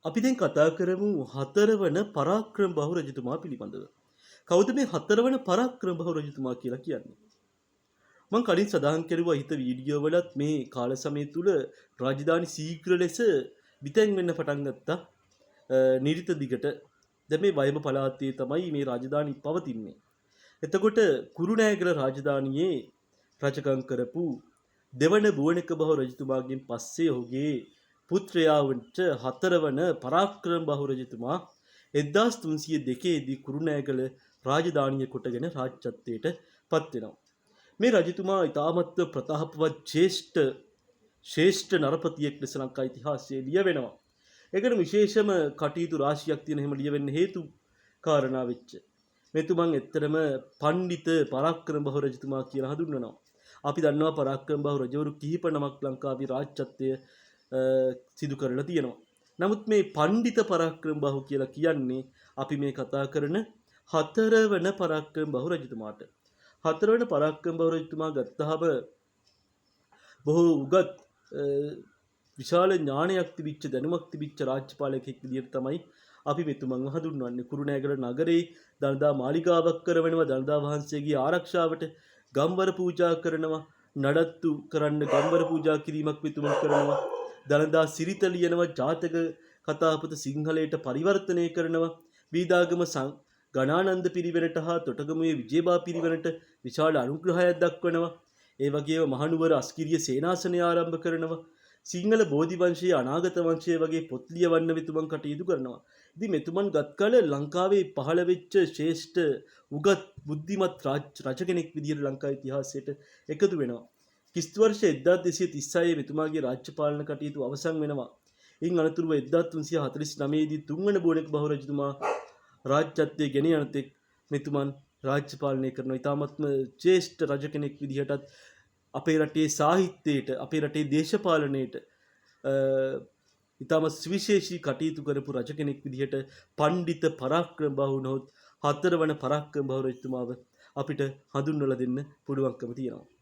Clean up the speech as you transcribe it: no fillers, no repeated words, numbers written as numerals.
අපි දැන් කතා කරමු හතරවන පරාක්‍රමබාහු රජතුමා පිළිබඳව. කවුද මේ හතරවන පරාක්‍රමබාහු රජතුමා කියලා කියන්නේ? මං කලින් සඳහන් කෙරුවා හිත වීඩියෝ වලත් මේ කාල සමය තුල රාජධානි ශීඝ්‍ර ලෙස විතැන් වෙන්න පටන් ගත්තා. නිරිත දිගට. දැන් මේ වයඹ පළාතේ තමයි මේ රාජධානි පවතින්නේ. එතකොට කුරුණෑගල රාජධානියේ රජකම් කරපු දෙවන බුවනෙක බහු රජතුමාගෙන් පස්සේ ඔහුගේ පුත්‍රයා වන හතරවන පරාක්‍රමබාහු රජතුමා 1302 දී කුරුණෑගල රාජධානිය කොටගෙන රාජ්‍යත්වයට පත් වෙනවා. මේ රජතුමා ඉතාමත් ප්‍රතාපවත් ජේෂ්ඨ ශ්‍රේෂ්ඨ නරපතියෙක් ලෙස ලංකා ඉතිහාසයේ ලියවෙනවා. ඒකට විශේෂම කටයුතු රාශියක් තියෙන එහෙම ලියවෙන්න හේතු කාරණා වෙච්ච. මෙතුමන් ඇත්තටම පණ්ඩිත පරාක්‍රමබාහු රජතුමා කියලා හඳුන්වනවා. අපි දන්නවා පරාක්‍රමබාහු රජවරු කිහිප නමක් ලංකාවේ රාජ්‍යත්වය සිදු කරලා තියෙනවා. නමුත් මේ පණ්ඩිත පරාක්‍රමබාහු කියලා කියන්නේ අපි මේ කතා කරන හතරවන පරාක්‍රමබාහු රජතුමාට. හතරවන පරාක්‍රමබාහු රජතුමා ගත්තාම බොහෝ උගත් විශාල ඥානයක් තිබිච්ච දැනුමක් තිබිච්ච රාජ්‍යපාලකයෙක් විදිහට තමයි අපි මෙතුමන්ව හඳුන්වන්නේ. කුරුණෑගල නගරේ දළදා මාලිගාවක් කරවනවා, දළදා වහන්සේගේ ආරක්ෂාවට ගම්වර පූජා කරනවා, නඩත්තු කරන්න ගම්වර පූජා කිරීමක් මෙතුමන් කරනවා, දළදා සිරිත ලියනවා, ජාතක කතාපත සිංහලයට පරිවර්තනය කරනවා, වීදාගම ගණානන්ද පිරිවෙනට හා තොටගමුවේ විජේබා පිරිවෙනට විශාල අනුග්‍රහයක් දක්වනවා. ඒ වගේම මහනුවර අස්කිරිය සේනාසනය ආරම්භ කරනවා. සිංහල බෝධි වංශයේ අනාගත වංශය වගේ පොත් ලියවන්න මෙතුමන් කටයුතු කරනවා. ඉතින් මෙතුමන් ගත් කල ලංකාවේ පහළ වෙච්ච ශ්‍රේෂ්ඨ උගත් බුද්ධිමත් රජ කෙනෙක් විදිහට ලංකා ඉතිහාසයට එකතු වෙනවා. ක්‍රිස්තු වර්ෂ 1236 මෙතුමාගේ රාජ්‍ය පාලන කටයුතු අවසන් වෙනවා. ඉන් අනතුරුව 1349 දී තුන්වන බුවනෙක බහු රජතුමා රාජ්‍යත්වයේ ගෙන යන තෙක් මෙතුමන් රාජ්‍ය පාලනය කරනවා. ඉතාමත්ම ශ්‍රේෂ්ඨ රජ කෙනෙක් විදිහටත් අපේ රටේ සාහිත්‍යයට, අපේ රටේ දේශපාලනයට ඉතාම සුවිශේෂී කටයුතු කරපු රජ කෙනෙක් විදිහට පණ්ඩිත පරාක්‍රමබාහු නොහොත් හතරවන පරාක්‍රමබාහු රජතුමාව අපිට හඳුන්වලා දෙන්න පුළුවන්කම තියෙනවා.